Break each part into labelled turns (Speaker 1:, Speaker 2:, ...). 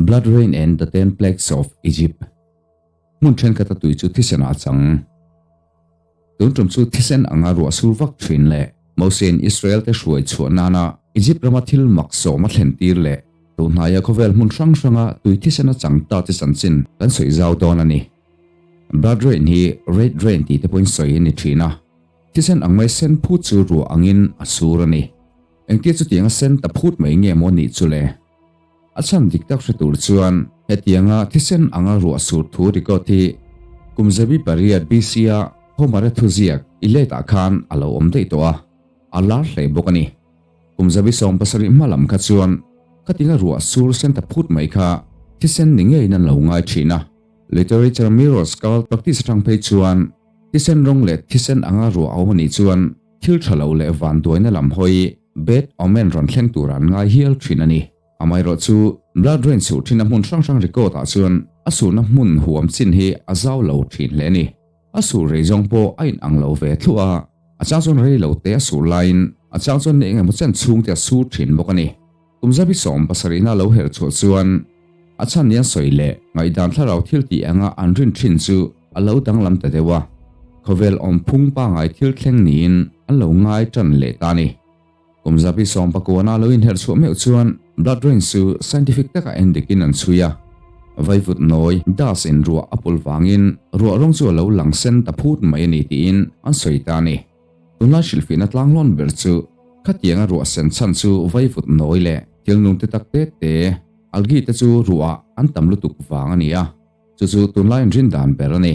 Speaker 1: Blood Rain and the Ten Plagues of Egypt Hmun thenkhat a tui chu thisen ah a chang. Tun tum chu thisen anga ruah sur vak thin leh Mosein Israel te hruai chhuah nana Egypt rama thil mak sawm a thlen tir leh tun hnaia khawvel hmun hrang hranga tui thisen a chang ta chi chanchin kan sawi zau dawn a ni. Blood rain hi red rain tih te pawhin sawi a ni thin a, thisen ang mai sen phut chu ruah angin a sur a ni. Engtia chutianga sen ta phut mai nge maw nih chu le? A chhan dik tak hre tur chuan hetianga thisen anga ruah sur thu record hi kum zabi pariat BC-a Homer-a thuziak Iliad-ah khan a lo awm daih tawh a, a lar hle bawk a ni. Kum zabi 70 hma lam kha chuan khatinga ruah sur sen ta phut mai kha thisen ni ngeiin an lo ngai thin a. Literature Mirror Skull practice atang phei chuan thisen rawng leh thisen anga ruah a awm a nih chuan Thil tha lo leh vanduaina lam hawi bad omen rawn thleng tur an ngai hial thin a ni. Amaherawh chu blood rain sur thin a hmun hrang hrang record ah chuan a surna hmun huam chin hi a zau lo thin hle a ni. A sur rei zawng pawh a in ang lo ve thluah a, a chang chuan rei lo te a sur laiin a chang chuan ni engemaw chen chhung te a sur thin bawk a ni. Kum zabi 70 na lo herh chhuah chuan a chhan ni an sawi leh ngaihdan thlarau thil tih anga an rin thin chu a lo danglam ta deuh a, khawvel awm phung pangai thil thleng niin an lo ngai tan leh ta a ni. Kum zabi 19 a lo inherh chhuah meuh chuan blood rain chu scientific taka en dikin an chhui a, vaivut nawi dust in ruah a pul vangin ruah rawng chu a lo lang sen ta phut mai a ni tiin an sawi ta a ni. Tunlai hrilhfihna tlanglawn ber chu khatianga ruah sen chhan chu vaivut nawi leh thil nung te tak te te, algae te chu ruah an tam lutuk vang a ni a. Chu chu tunlai inrin dan ber a ni.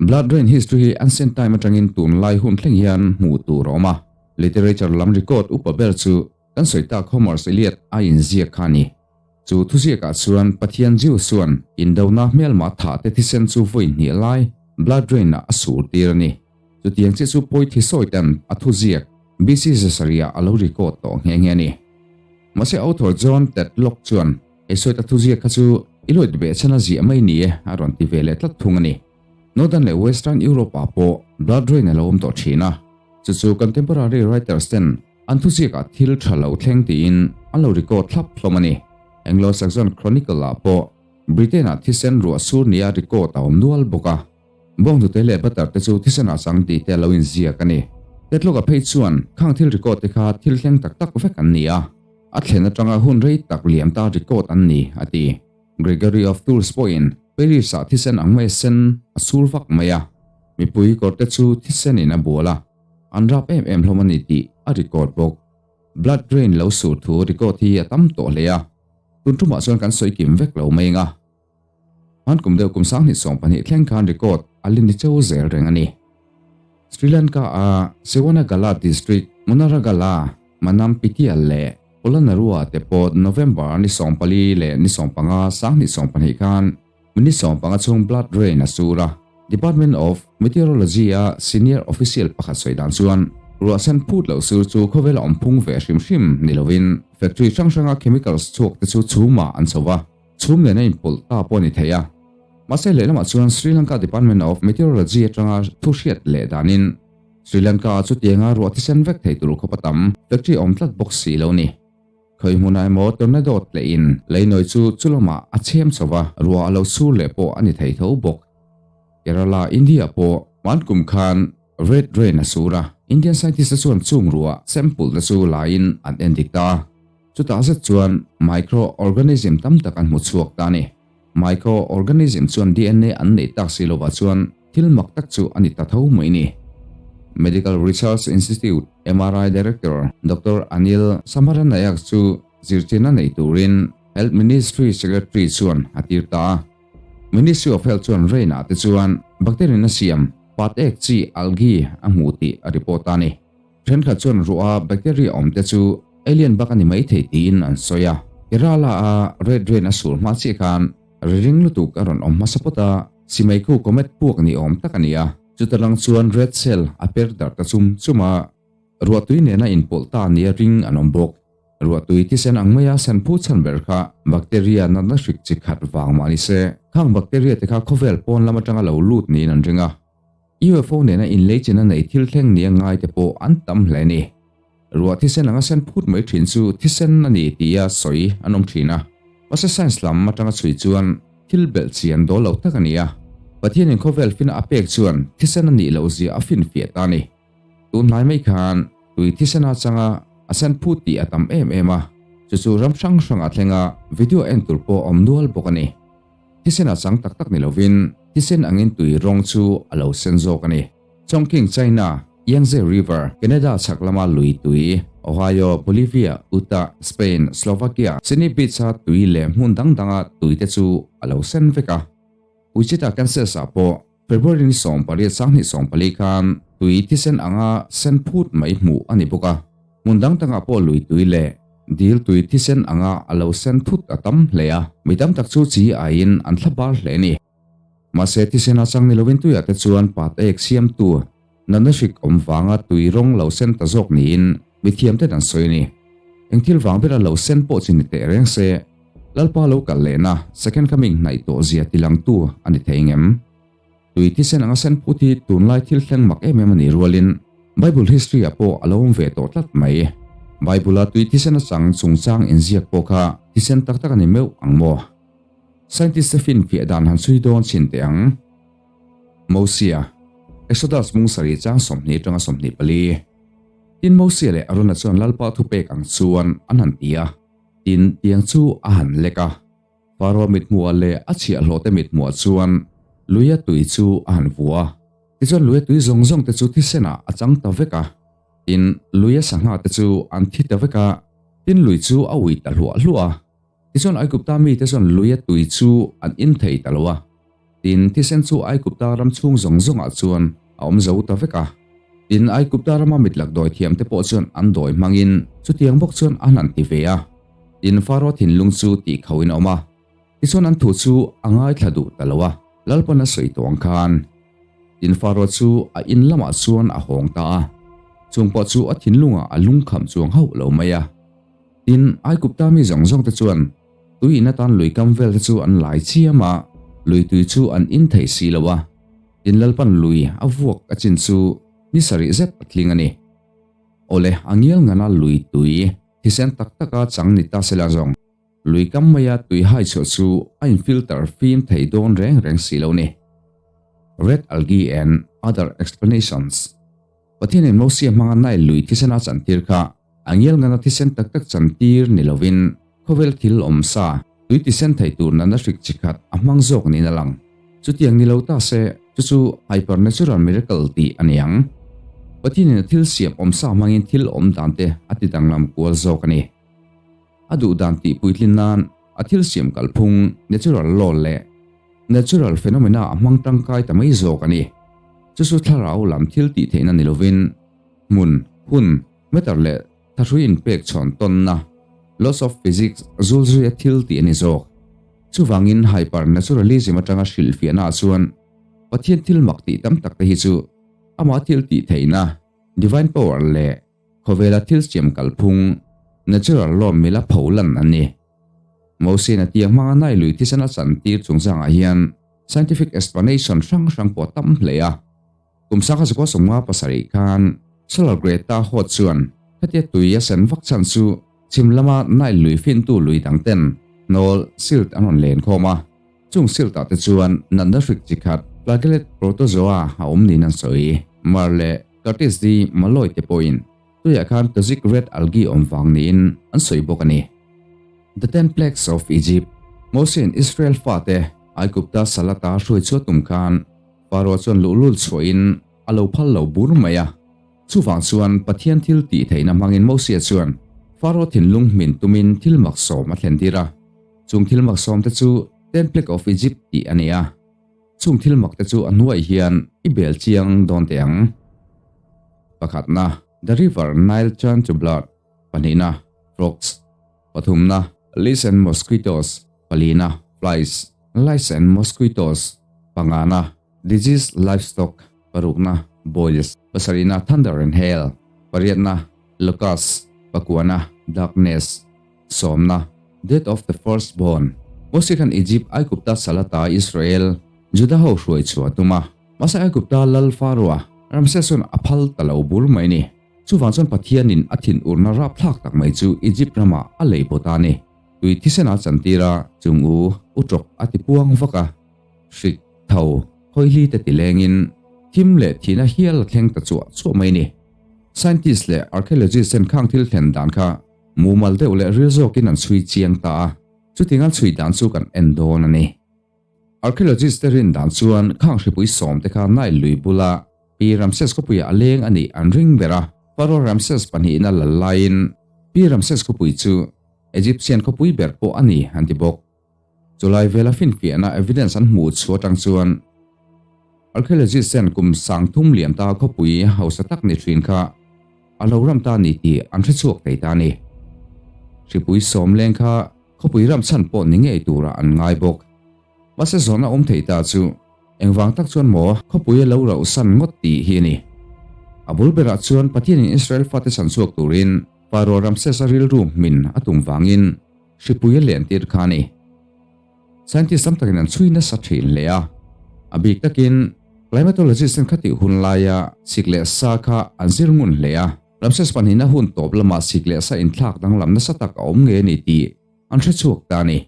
Speaker 1: Blood Rain history hi ancient time atangin tunlai hun thleng hian hmuh tur a awm a. Literature lam record upa ber chu kan sawi tak Homer's Iliad a inziak kha a ni. Chu thuziakah chuan Pathian Zeus chuan indona hmelma thah te thisen chu vawi hnih lai Blood Rain ah a sur tir a ni. Chutiang chiah chu pawi thi sawi ten a thuziak BC zasarih ah a lo record tawh nghe nghe a ni. Mahse author John Tedlock chuan He sawi ta thuziak kha chu i lawit ve chhan a ziah mai ni e, a rawn ti ve leh tlat thung a ni. Northern leh Western Europe ah pawh blood rain a lo awm tawh thin a, chu chu contemporary writers ten an thuziak ah thil tha lo thleng tiin an lo record thlap hlawm a ni. Anglo-Saxon Chronicle ah pawh Britain ah thisen ruah sur nia record a awm nual bawk a. Bawnghnute leh butter te chu thisen ah chang tih te a lo inziak a ni. Tetlock ah phei chuan khang thil record te kha thil thleng tak tak vek an ni a. A thlen atanga hun rei tak liam ta record an ni, a ti. Gregory of Tours pawhin Paris-ah thisen ang mai sen a sur vak mai a, mipui kawrte chu thisenin a bual a, an rap em em hlawm a ni tih a record bawk. Blood rain lo sur thu record hi a tam tawh hle a, tun tumah chuan kan sawi kim vek lo mai anga. Hman kum deuh kum 2012 thleng khan record a li ni cheu zel reng a ni. Sri Lanka a Sewanagala district Monaragala, Manampitiya leh Polonnaruwa te pawh November ni 14 leh ni 15 2012 khan minute 15 chhung blood rain a sur a. Department of Meteorology a senior official pakhat sawi dan chuan ruah sen phut loh sur chu khawvela awm phung ve hrim hrim ni lovin factory hrang hranga chemicals chhuak te chu chhumah an chho va. Chhum nen a inpawlh ta pawh a ni thei a. Mahse lehlamah chuan Sri Lanka Department of Meteorology atanga thu hriat leh danin Sri Lanka ah chutianga ruah thisen vek thei tur khawp a tam factory awm tlat bawk si lo ni. Khawi hmunah emaw tornado tlehin leinawi chu chulamah a chhem chho va, ruah a lo sur leh pawh a ni thei tho bawk. Kerala, India pawh hman kum khan red rain a sur a, Indian scientist te chuan chung ruah sample te chu laiin an endik ta a. Chutah zet chuan microorganism tam tak an hmu chhuak ta a ni. Microorganism chuan DNA an neih tak si lovah chuan thil mak tak chu a ni ta tho mai ni. Medical Research Institute, MRI, Director Doctor Anil Samaranayak chu zirchina nei turin Health Ministry Secretary chuan a tir ta a. Ministry of Health chuan rain-ah te chuan bacteria-in a siam pat ek chi algae a hmuh tih a report ta a ni. Thenkhat chuan ruah a bacteria awm te chu alien bak a ni mai thei tiin an sawi a. Kerala a red rain a sur hma chiah khan ri ring lutuk a rawn awm hmasa pawt a, simei khu comet puak ni awm tak a ni a. Chuta lang chuan red cell a per darh ta chum chum a, ruahtui nena inpawlh ta nia ring an awm bawk. Ruahtui thisen ang maia sen phu chhan ber kha bacteria natna hrik chi khat vang mah ni se, khang bacteria te kha khawvel pawn lam atanga lo lut niin an ring a. UFO nena inleichen a neih thil thleng nia ngai te pawh an tam hle a ni. Ruah thisen anga sen phut mai thin chu thisen a ni tia sawi an awm thin a. Mahse science lam atanga chhui chuan thil belh chian dawl lo tak a ni a, Pathianin khawvel fina a pek chuan thisen a nih loh zia a finfiah ta a ni. Tun hnai mai khan tui thisen a changa a sen phut tih a tam em em a, chu chu ram hrang hrangah thlenga video en tur pawh a awm nual bawk a ni. Thisen a chang tak tak ni lovin thisen angin tui rawng chu a lo sen zawk a ni. Chongqing, China, Yangtze River, Canada chhak lama lui tui, Ohio, Bolivia, Utah, Spain, Slovakia, Sydney Beach-a tui leh hmun dang danga tui te chu a lo sen vek a. Wichita, Kansas-ah pawh February ni 18 2014 khan tui thisen anga sen phut mai hmuh a ni bawk a. Hmun dang dangah pawh lui tui leh dil tui thisen anga a lo sen thut a tam hle a, mi tam tak chu chi aiin an thla bar hle a ni. Mahse, thisen a chang ni lovin tuiah te chuan pat ek siamtu natna hrik awm vanga tui rawng lo sen ta zawk niin mithiam ten an sawi a ni. Eng thil vang bera lo sen pawh chi ni teh reng se, Lalpa lo kal lehna second coming hnaih tawh zia tilangtu a ni thei ngem? Tui thisen anga sen phut hi tunlai thil thleng mak em em a nih rualin Bible history ah pawh a lo awm ve tawh tlat mai. Bible a tui thisen a chang chungchang inziak pawh kha thisen tak tak a ni meuh ang maw? Scientist te finfiah dan han chhui dawn chhin teh ang. Mosia, Exodus mung sarih chang 20 atanga 24. Tin Mosia leh Arona chuan Lalpa thupek ang chuan an han ti a, tin tiang chu a han lek a. Pharaoh mithmuah leh a chhiahhlawhte mithmuah chuan luia tui chu a han vua a. Tichuan luia tui zawng zawng te chu thisenah a chang ta vek a, tin luia sangha te chu an thi ta vek a, tin lui chu a ui ta hluah hluah a. Tichuan Aigupta mite chuan luia tui chu an in thei ta lo a, tin thisen chu Aigupta ram chhung zawng zawngah chuan a awm zo ta vek a. Tin Aigupta rama mitlak dawi thiamte pawh chuan an dawi hmangin chutiang bawk chuan an han ti ve a, tin Faro thinlung chu tih khauhin a awm a. Tichuan an thu chu a ngaithla duh ta lo a, Lalpan a sawi tawh ang khan. Tin Faro chu a in lamah chuan a hawng ta a, chung pawh chu a thinlungah a lungkham chuang hauh lo mai a. Tin, Aigupta mi zawng zawng te chuan tui in atan lui kam vel te chu an lai chiam a, lui tui chu an in thei si lo a. Tin, Lalpan lui a vuak a chin chu ni sarih zet a tling a ni. Awle, a ngial ngana lui tui thisen tak taka chang ni ta sela zawng, lui kam maia tui hai chhuah chu a in filter fim thei dawn reng reng si lo ni. Red algae and other explanations. Pathianin Mosia hmanga Nile lui thisena chantir kha a ngial ngana thisen tak tak chantir ni lovin khawvel thil awm sa tui tisen thei tur nana hrik chi khat a hmang zawk niin a lang. Chutiang ni lo ta se, chu chu hypernatural miracle tih a ni ang. Pathianin a thil siam awm sa hmangin thil awm dan te a ti danglam kual zawk a ni. A duh dan tih puitlin nan a thil siam kalphung, natural law leh natural phenomena a hmang tangkai ta mai zawk a ni. Chu chu thlarau lam thil tih theihna ni lovin hmun, hun, matter leh thahrui inpek chhawn tawnna, laws of physics, zul zuia thil tih a ni zawk. Chuvangin hypernaturalism atanga hrilhfiahnaah chuan Pathian thil mak tih tam tak te hi chu amah thil tih theihna, divine power, leh khawvela thil siam kalphung, natural law, mila pho lan an ni. Mosena tiang hmanga nai lui thisen a chantir chungchangah hian scientific explanation hrang hrang pawh a tam hle a. Kum sangha zakua 57 khan Solar Greta Hot chuan hetia tui a sen vak chhan chu chhim lama Nile lui fintu lui dang ten hnawl, silt, an rawn len khawm a. Chung silt ah te chuan natna hrik chi khat flagellate protozoa a awm niin an sawi. Mar leh Curtis D. Malloy te pawhin tuiah khan toxic red algae awm vang niin an sawi bawk a ni. The Ten Plagues of Egypt, Mosia'n Israel fate Aigupta salata hruai chhuah tum khan Pharaoh chuan luhlul chhuahin a lo phal lo bur mai a. Chuvang chuan Pathian thil tih theihna hmangin Mosia chuan Pharaoh thinlung hmin tumin thil mak sawm a thlen tir a. Chung thil mak sawmte chu Ten Plague of Egypt tih a ni a. Chung thil mak te chu a hnuai hian i bel chiang dawn teh ang. Pakhatna, The River Nile Turned to Blood, pahnihna, Frogs, pathumna, Lice and Mosquitoes, palina, Flies, Lice and Mosquitoes, pangana, Diseased Livestock, parukna, Boils, pasarihna, Thunder and Hail, pariatna, Locusts, pakuana, Darkness, sawmna, Death of the Firstborn. Mose khan Egypt Aigupta salata Israel, Juda ho hruai chhuah a tum a. Mahse Aigupta lal Pharaoh-a Ramses chuan a phal ta lo bur mai a ni. Chuvang chuan Pathianin a thinurna rapthlak tak mai chu Egypt ramah a lei pawt a ni. Tui thisen a chantir a, chung u u tawk a ti puang vak a, hrik, tho, khawihli te ti lengin thim leh thihna hial a thleng ta chuah chuah mai ni. Scientist leh archaeologist ten khang thil thlen dan kha mumal deuh leh ril zawkin an chhui chiang ta a, chuting an chhui dan chu kan en dawn a ni. Archaeologist te rin dan chuan khang hripui sawm te kha Nile lui bula Pi Ramses khawpuiah a leng a nih an ring ber a, Pharaoh Ramses pahnihna lal laiin Pi Ramses khawpui chu Egyptian khawpui ber pawh a ni an ti bawk. Chulai vela finfiahna evidence an hmuh chhuah atang chuan archaeologist ten kum 3000 liam ta khawpui hausa tak ni thin kha a lo ram ta ni tih an hre chhuak thei ta a ni. Hripui sawm leng kha khawpui ram chhan pawh ni ngei turah an ngai bawk. Mahse zawhna awm thei ta chu engvang tak chuan maw khawpui a lo rauh san ngawt tih hi a ni. A bul berah chuan Pathianin Israel fate chhan chhuak turin Pharaoh Ramses-a rilru hmin a tum vangin hripui a len tir kha a ni. Scientist tam takin an chhui nasa thin hle a, a bik takin climatologist ten khatih hun laia sik leh sa kha an zir ngun hle a. Ramses pahnihna hun tawp lamah sik leh sa inthlak danglam nasa tak a awm ngei a ni tih an hre chhuak ta a ni.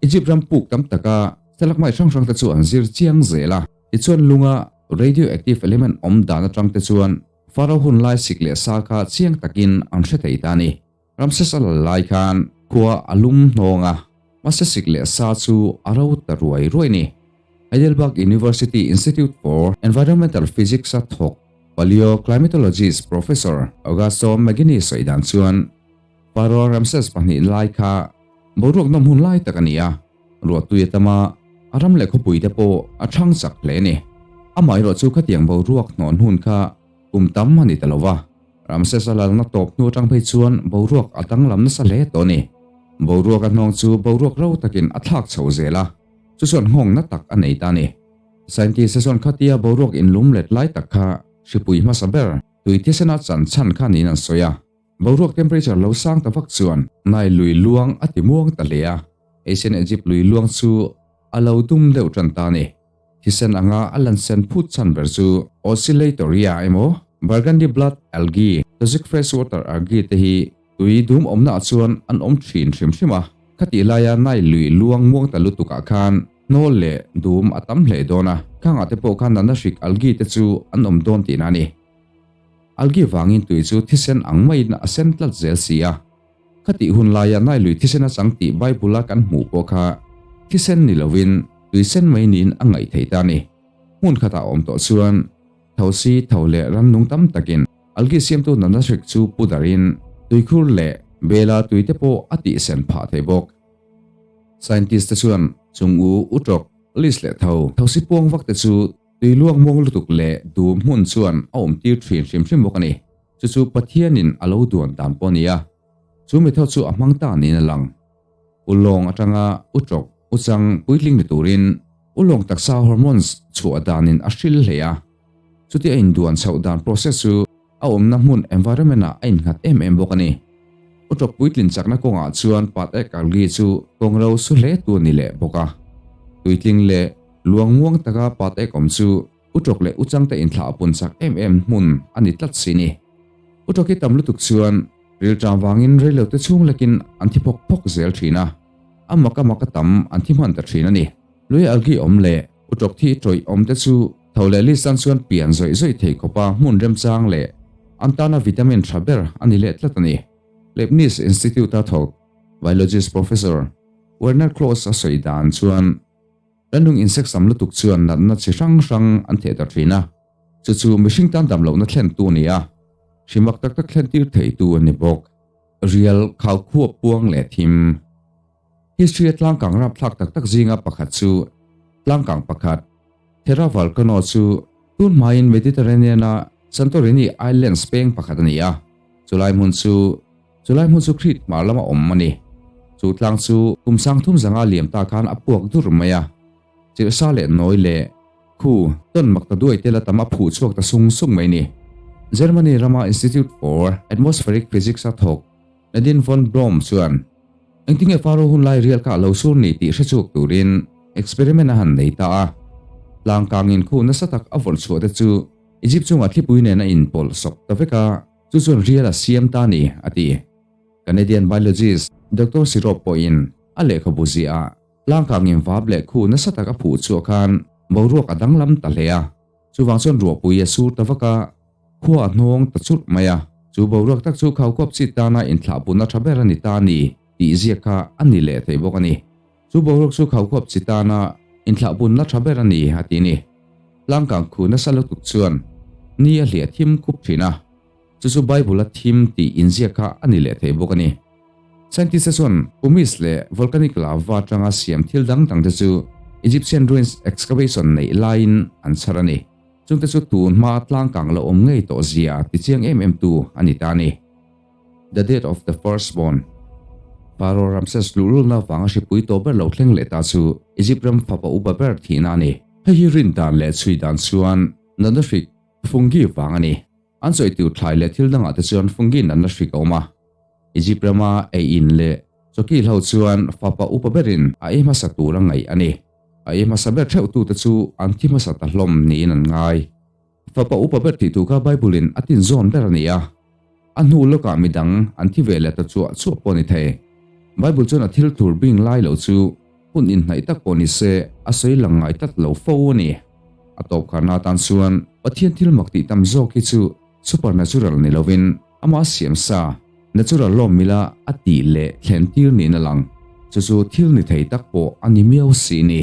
Speaker 1: Egypt ram puk tam taka stalagmite hrang hrang te chu an zir chiang zel a, tichuan lunga radioactive element awm dan atang te chuan Pharaoh hun lai sik leh sa kha chiang takin an hre thei ta a ni. Ramses a lal lai khan khua a lum hnawng a, mahse sik leh sa chu a ro ta ruai ruai a ni. Heidelberg University Institute for Environmental Physics a thawk paleoclimatologist Professor Augusto Magini sawi dan chuan Pharaoh Ramses pahnih lai kha boruak nawm hun lai tak a ni a, ruahtui a tam a, a ram leh khawpui te pawh a thang chak hle a ni. Amaherawh chu khatiang boruak hnawn hun kha kum tam a ni ta lo va, Ramses a lalna tawp hnu atang phei chuan boruak a danglam nasa hle tawh a ni. Boruak a hnawng chu boruak ro takin a thlak chho zel a, chu chuan nghawngna tak a nei ta a ni. Scientist te chuan khatia boruak inlum let lai tak kha hripui hmasa ber tui thisena chan chhan kha niin an sawi a. Boruak temperature lo sang ta vak chuan Nile lui luang a ti muang ta hle a, Ancient Egypt lui luang chu a lo dum deuh tan ta a ni. Thisen anga a lan sen phut chhan ber chu Oscillatoria emaw Burgundy blood algae, toxic freshwater algae te hi tui dum awmna ah chuan an awm thin hrim hrim a. Khatih laia Nile lui luang muang ta lutuk ah khan hnawl leh dum a tam hle dawn a, khang ah te pawh khan natna hrik algae te chu an awm dawn tihna a ni. Algae vangin tui chu thisen ang maiin a sen tlat zel si a. Khatih hun laia Nile lui thisen a chang tih Bible-a kan hmuh pawh kha thisen ni lovin tui sen mai niin a ngaih theih ta a ni. Hmun khatah awm tawh chuan thosi, tho leh rannung tam takin algae siamtu natna hrik chu pu darin tuikhur leh bela tui te pawh a tihsen phah thei bawk. Scientist te chuan chung u utawk, list leh tho, thosi puang vak te chu tui luak muang lutuk leh dum hmun chuan a awm tir thin hrim hrim bawk a ni. Chu chu Pathianin a lo duan dan pawh a ni a, chu method chu a hmang ta niin a lang. Ulawng atanga utawk, uchang puitling ni turin ulawng taksa hormones chhuah danin a hril hle a. Chuti a induan chhoh dan process chu a awmna hmun environment ah a innghat em em bawk a ni. Utawk puitlin chakna kawngah chuan pat ek algae chu kawng ro su hle tu a ni leh bawk a. Tuitling leh luang muang taka pat ek awm chu Utawk leh Uchangte inthlah pun chak em em hmun a ni tlat si ni. Utawk hi tam lutuk chuan rilṭam vangin reilote chhung lekin an thi phawk phawk zel ṭhin a, a mak a mak a tam an thi hman ta ṭhin a ni. Lui algae awm leh utawk thi ṭawih awm te chu tho leh list tan chuan pian zawih zawih thei khawpa hmun remchang leh an tana vitamin ṭha ber a ni leh tlat a ni. Leibniz Institute-a thawk biologist Professor Werner Klose a sawi dan chuan, Rannung insect sam lutuk chuan natna chi hrang hrang an theh ta thin a, chu chu mihring tan dam lohna thlentu a ni a, hrimak tak tak thlentir theitu a ni bawk. Rial khau khuap puang leh thim. History a tlangkang rapthlak tak tak zinga pakhat chu tlangkang pakhat, Thera Volcano chu tun hmain Mediterranean-a Santorini Islands peng pakhat a ni a, chulai hmun chu Chulai hmun chu Crete hmar lama awm a ni. Chu tlang chu kum 3000 liam ta khan a puak dur mai a. Chirhsa leh nawi leh khu tawn mak ta duai tel a tam a phuh chhuak ta sung sung mai ni. Germany rama Institute for Atmospheric Physics a thawk Nadine von Blom chuan engtinge Pharaoh hun lai rial kha a lo sur ni tih hre chhuak turin experiment a han nei ta a. Tlang kangin khu nasa tak a vawrh chhuah te chu Egypt chungah thlipui nen a inpawlh sawk ta vek a. Chu chuan rial a siam ta a ni, a ti. Canadian biologist Doctor Sirop pawhin a lehkhabu ziah ah tlangkang in vap leh khu nasa tak a phuh chhuah khan boruak a danglam ta hle a. Chuvang chuan ruahpui a sur ta vak a, khua a hnawng ta churh mai a. Chu boruak tak chu khaukhuap chit tana inthlahpunna tha ber a ni ta a ni tih ziak kha a ni leh thei bawk a ni. Chu boruak chu khaukhuap chi tana inthlahpunna tha ber a ni a ti ni. Tlangkang khu nasa lutuk chuan ni a hliah thim khup thin a, chu chu Bible-a thim tih inziak kha a ni leh thei bawk a ni. Scientist-te chuan pumice leh volcanic lava atanga siam thil dang dangte chu Egyptian ruins excavation neih laiin an chhar a ni. Chungte chu tun hma tlangkang lo awm ngei tawh zia tichiang em em tu a ni ta a ni. The Death of the Firstborn, Pharaoh Ramses luhlulna vanga hripui tawh ber lo thleng leh ta chu Egypt ram fapa upa ber thihna a ni. Hei hi rin dan leh chhui dan chuan natna hrik fungi vang a ni. An sawi tur thlai leh thil dangah te chuan fungi natna hrik a awm a. Egypt rama ei in leh chawkil ho chuan fapa upa berin a ei hmasa tur a ngaih a ni. A ei hmasa ber theuhtute chu an thi hmasa ta hlawm niin an ngai. Fapa upa ber tih tur kha Bible-in a tinzawn ber a ni a. A hnu lawkah mi dang an thi ve leh ta chuah chuah pawh a ni thei. Bible chuan a thil thur bing lai lo chu hun inhnaih tak pawh ni se a sawi lang ngai tlat lo fo a ni. A tawp kharna atan chuan Pathian thil mak tih tam zawk hi chu supernatural ni lovin amah siam sa, natural lawm mila a tih leh thlen tir niin a lang. Chu chu thil ni thei tak pawh a ni miau si ni.